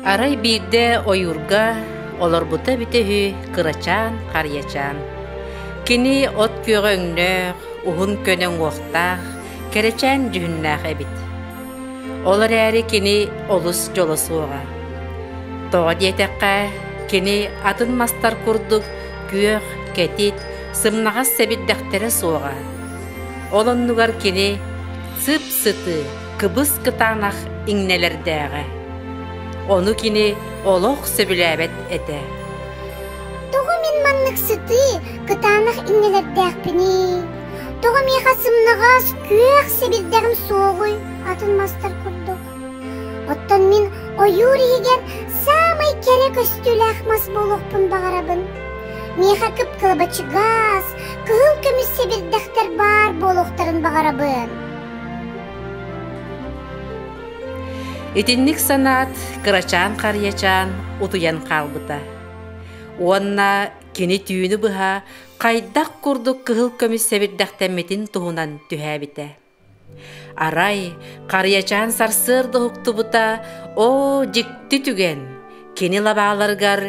Арай биирдэ ойуурга олорбута эбитэ үһү кырачаан харыйачаан. Кини от күөҕэ өҥнөөх, уһун көнө уҥуохтаах, кэрэчээн дьүһүннээх эбит. Ол эрээри кини олус дьоло суоҕа. Тоҕо диэтэххэ, кини атын мастар курдук күөх, кэтит, сымнаҕас сэбирдэхтэрэ суоҕа. Ол оннугар кини сып-сытыы, кыбыс-кытаанах иҥнэлэрдээҕэ. Ону кини олох сөбүлээбэт этэ. Тоҕо мин маннык сытыы, кытаанах иҥнэлэрдээхпиний? Тоҕо миэхэ сымнаҕас, күөх сэбирдэҕим суоҕуй, атын мастар курдук? Оттон мин ойуур иһигэр саамай кэрэ көстүүлээх мас буолуохпун баҕарабын. Миэхэ кып-кылабачыгас, кыһыл көмүс сэбирдэхтэр баар буолуохтарын баҕарабын. Итинник санаат кырачаан харыйачаан утуйан хаалбыта. Уонна кини түүнү быһа хайдах курдук кыһыл көмүс сэбирдэхтэммитин туһунан түһээбитэ. Арай, харыйачаан сарсыарда уһуктубута, оо, дьикти түгэн! Кини лабааларыгар,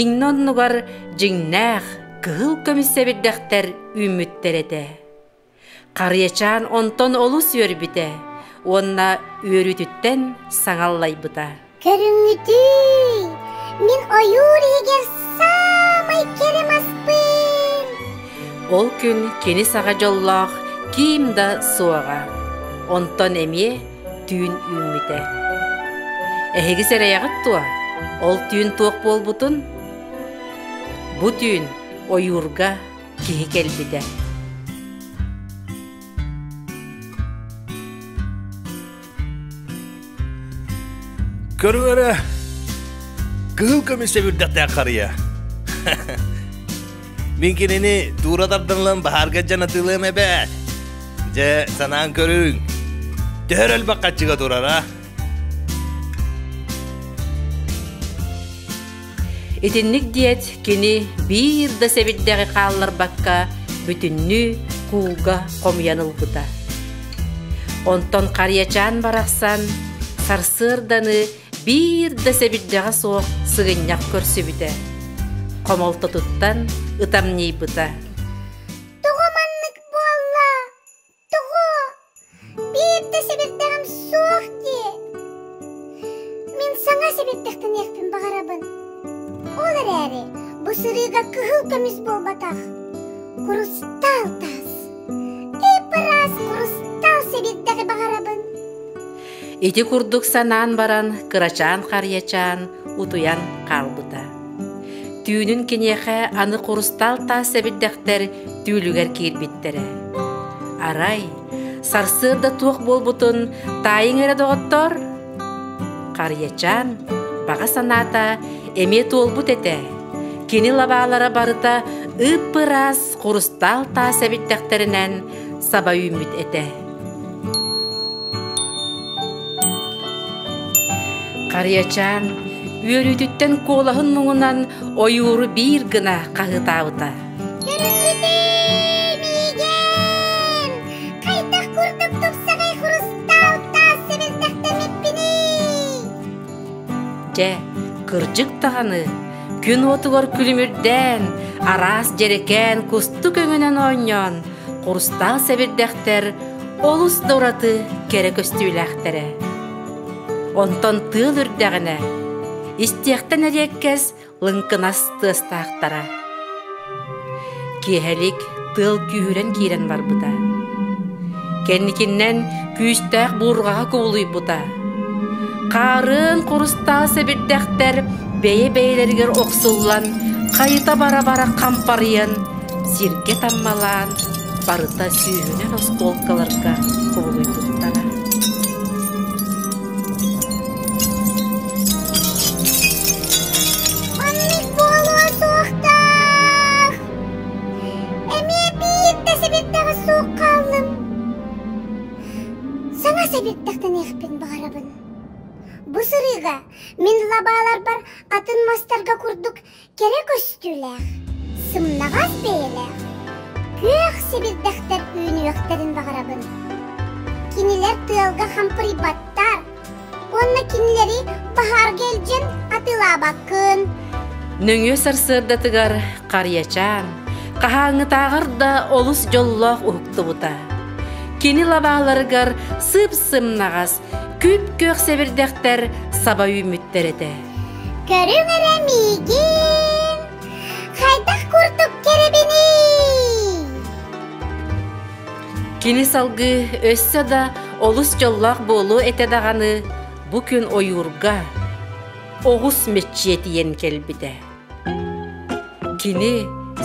иҥнэ оннугар дьиҥнээх кыһыл көмүс сэбирдэхтэр үүммүттэр этэ. Харыйачаан онтон олус үөрбүтэ уонна үөрүүтүттэн саҥаллайбыта. Көрүҥҥүтүй, мин ойуур иһигэр саамай кэрэ маспын! Ол күн кини саҕа дьоллоох ким да суоҕа. Онтон эмиэ түүн үүммүтэ. Эһиги сэрэйэҕит дуо, ол түүн туох буолбутун? Бу түүн ойуурга киһи кэлбитэ. Көрүҥ эрэ, кыһыл көмүс сэбирдэхтээх харыйа. Мин кинини туура тардыллан баһаарга дьан атыылыам эбээт. Дьэ, санаан көрүҥ. Төһөр элбэх хаччыга турара? Итинник диэт, кини биир да сэбирдэҕи хаалларбакка бүтүннүү куулга хомуйан ылбыта. Онтон Харыйачаан барахсан сарсыарданы биир да сэбирдэҕэ суох сыгынньах көрсүбүтэ. Хомолтотуттан ытамньыйбыта. Тоҕо маннык буолла? Тоҕо? Биир да сэбирдэҕим суох дии. Мин саҥа сэбирдэхтэниэхпин баҕарабын. Ол эрээри бу сырыыга кыһыл көмүс буолбатах, курустаал таас. Ып-ыраас курустаал сэбирдэҕи баҕарабын. Ити курдук санаан баран кырачаан харыйачаан утуйан хаалбыта. Түүнүн киниэхэ аны курустаал таас сэбирдэхтэр түүлүгэр киирбиттэрэ. Арай, сарсыарда туох буолбутун таайыҥ эрэ доҕоттоор? Харыйачаан баҕа санаата эмиэ туолбут этэ. Кини лабаалара барыта ып-ыраас курустаал таас эбиттэхтэринэн саба үүммүт этэ. Харыйачаан үөрүүтүттэн куолаһын муҥунан ойууру биир гына хаһыытаабыта. Көрүҥҥүтүй, миигин! Хайдах курдук тупсаҕай хрусталь таас сэбирдэхтэммиппиний? Дьэ, кырдьык даҕаны, күн уотугар күлүмүрдээн, араас дьэрэкээн кустук өҥөнөн оонньоон, хрусталь сэбирдэхтэр олус да ураты кэрэ көстүүлээхтэрэ. Онтон тыал үрдэҕинэ, истиэхтэн эриэккэс лыҥкынас тыастаахтара. Киэһэлик тыал күүһүрэн киирэн барбыта. Кэнникинэн күүстээх буурҕаҕа кубулуйбута. Хаарыан курустаах сэбирдэхтэр бэйэ-бэйэлэригэр охсуллан, хайыта бара-бара хампарыйан, сиргэ таммалаан, барыта сүүһүнэн оскуолкаларга кубулуйбуттара. Маннык буолуо суохтаах! Эмиэ биир да сэбирдэҕэ суох хааллым. Саҥа сэбирдэхтэниэхпин баҕарабын. Бу сырыыга мин лабааларбар атын мастарга курдук Кэрэ көстүүлээх, сымнаҕас бэйэлээх, күөх сэбирдэхтэр үүнүөхтэрин баҕарабын. Кинилэр тыалга хампырыйбаттар. Уонна кинилэри баһаарга илдьэн атыылаабаккын. Нөҥүө сарсыардатыгар Харыйачаан хаһааҥҥытааҕар да олус дьоллоох уһуктубута. Кини лабааларыгар сып-сымнаҕас, күп-күөх сэбирдэхтэр саба үүммүттэр этэ. Көрүҥ эрэ миигин, хайдах курдук кэрэбиний? Кини салгыы өссө да олус дьоллоох буолуо этэ даҕаны, бу күн ойуурга оҕус мэччиэтийэн кэлбитэ. Кини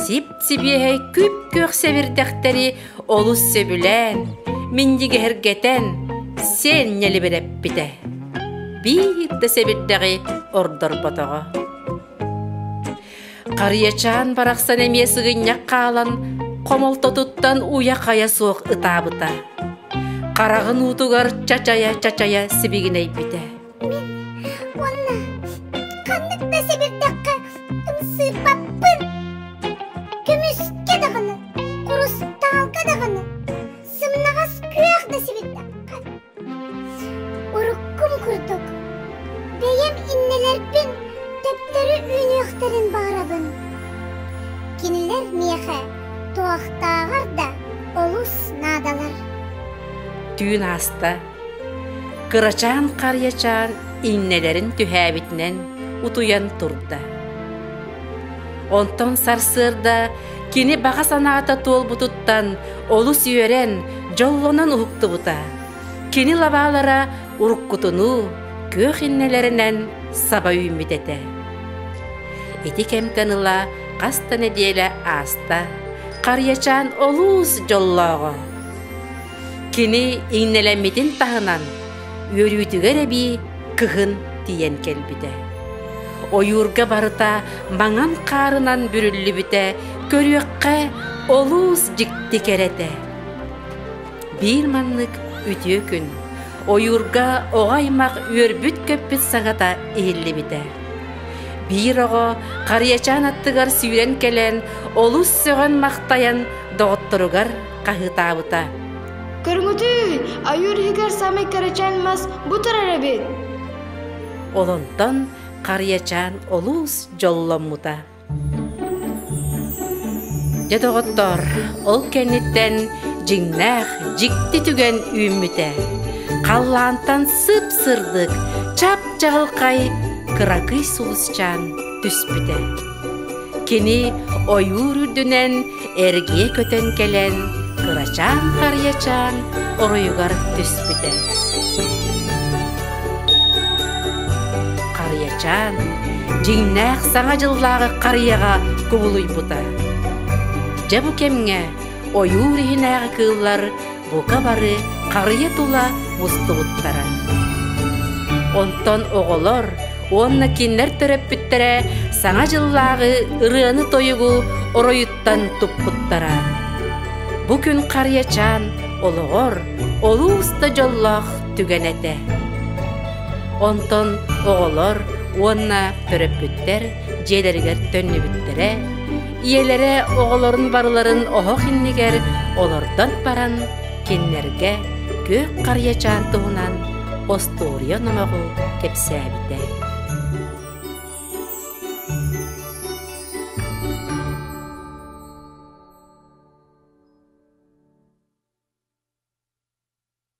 сип-сибиэһэй күп-күөх сэбирдэхтэри олус сөбүлээн, минньигэһиргэтэн, сиэн ньэлибирэппитэ. Биир да сэбирдэҕи ордорботоҕо. Харыйачаан барахсан эмиэ сыгынньах хаалан, хомолтотуттан уйа-хайа суох ытаабыта. Хараҕын уутугар чачайа-чачайа сибигинэйбитэ. Мин уонна ханнык да сэбирдэххэ ымсыырбаппын. Көмүскэ даҕаны, курустаалга даҕаны, сымнаҕас күөх да сэбирдэххэ. Уруккум курдук, бэйэм иннэлэрбин төптөрү үүнүөхтэрин баҕарабын. Кинилэр миэхэ туохтааҕар да олус наадалар. Түүн ааста. Кырачаан харыйачаан иннэлэрин түһээбитинэн утуйан турда. Онтон сарсыарда кини баҕа санаата туолбутуттан олус үөрэн, дьоллонон уһуктубута. Кини лабаалара уруккутунуу күөх иннэлэринэн саба үүммүт этэ. Ити кэмтэн ыла хас да нэдиэлэ ааста, Харыйачаан олус дьоллооҕо. Кини иҥнэлэммитин таһынан, үөрүүтүгэр эбии кыһын тиийэн кэлбитэ. Ойуурга барыта маҥан хаарынан бүрүллүбүтэ көрүөххэ олус дьикти кэрэтэ. Биир маннык үтүө күн ойуурга оҕо аймах үөрбүт-көппүт саҥата иһиллибитэ. Биир оҕо Харыйачаан аттыгар сүүрэн кэлэн, олус сөҕөн-махтайан доҕотторугар хаһыытаабыта. Көрүҥүтүй, ойуур иһигэр саамай кырачаан мас бу турар эбит. Олонтон Харыйачаан олус дьолломмута. Дьэ доҕоттоор, ол кэнниттэн дьиҥнээх, дьикти түгэн үүммүтэ. Халлаантан сып-сырдык, чап-чаҕылхай кыракый сулусчаан түспүтэ. Кини ойуур үрдүнэн эргийэ көтөн кэлэн, кырачаан харыйачаан оройугар түспүтэ. Харыйачаан дьиҥнээх Саҥа дьыллааҕы харыйаҕа кубулуйбута. Дьэ бу кэмҥэ ойуур иһинээҕи кыыллар бука бары харыйа тула мустубуттара. Онтон оҕолор уонна кинилэр төрөппүттэрэ Саҥа дьыллааҕы ырыаны-тойугу оройуттан туппуттара. Бу күн Харыйачаан олоҕор олус да дьоллоох түгэн этэ. Онтон оҕолор уонна төрөппүттэр дьиэлэригэр төннүбүттэрэ, ийэлэрэ оҕолорун барыларын оһох иннигэр олордон баран кинилэргэ күөх харыйачаан туһунан остуоруйа номоҕу кэпсээбитэ.